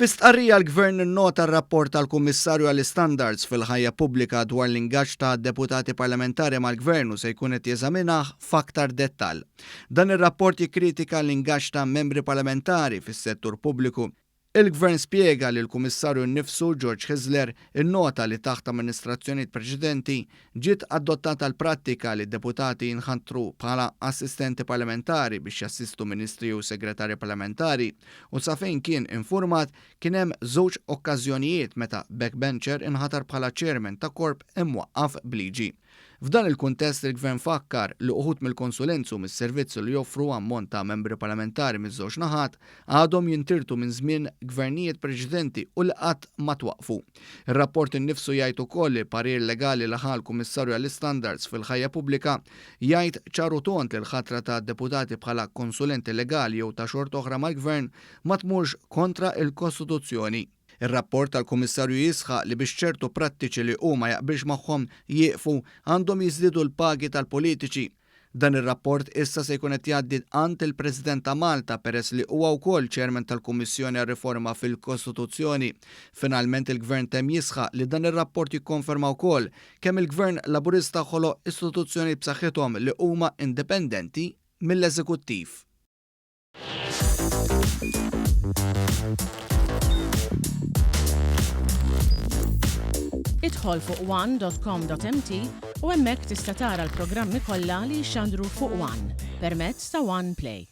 Fi stqarrija l-Gvern innota r-rapport tal-Kummissarju għall-Istandards fil-Ħajja Pubblika dwar l-ingaġġ ta' deputati parlamentari mal-Gvern u se jkun qed jeżaminah f'aktar dettall. Dan ir-rapport jikkritika l-ingaġġ ta' membri parlamentari fis-settur pubbliku. Il-Gvern spjega li l-Kummissarju nnifsu, George Hyzler, innota li taħt amministrazzjonijiet preċedenti ġiet adottata l-prattika li deputati jinħatru bħala assistenti parlamentari biex jassistu ministri u segretarji parlamentari u sa fejn kien infurmat kien hemm żewġ okkażjonijiet meta backbencher inħatar bħala chairman ta' korp imwaqqaf b'liġi. F'dan il-kuntest il-Gvern fakkar li uħud mill-konsulenzi u mis-servizzi li joffru ammont ta' membri parlamentari miż-żewġ naħat għadhom jintirtu minn żmien gvernijiet preċedenti u li qatt ma twaqqfu. Ir-rapport innifsu jgħid ukoll li parir legali li ħa l-Kummissarju għall-Istandards fil-Ħajja Pubblika jgħid ċar u tond li l-ħatra ta' deputati bħala konsulenti legali jew ta' xort'oħra mal-Gvern ma tmurx kontra l-Kostituzzjoni. Ir-rapport tal-Kummissarju jisħaq li biex ċertu prattiċi li hu ma jaqbilx magħhom jieqfu, għandhom jiżdiedu l-pagi tal-politiċi. Dan ir-rapport issa se jkun qed jgħaddi għand il-President ta' Malta peress li huwa wkoll Chairman tal-Kummissjoni għar-Riforma fil-Kostituzzjoni. Finalment il-Gvern temm jisħaq li dan ir-rapport jikkonferma wkoll kemm il-Gvern Laburista ħoloq istituzzjonijiet b'saħħithom li huma indipendenti mill-Eżekuttiv. Idħol fuq one.com.mt u hemmhekk tista' tara l-programmi kollha li jixxandru fuq One permezz ta' One Play.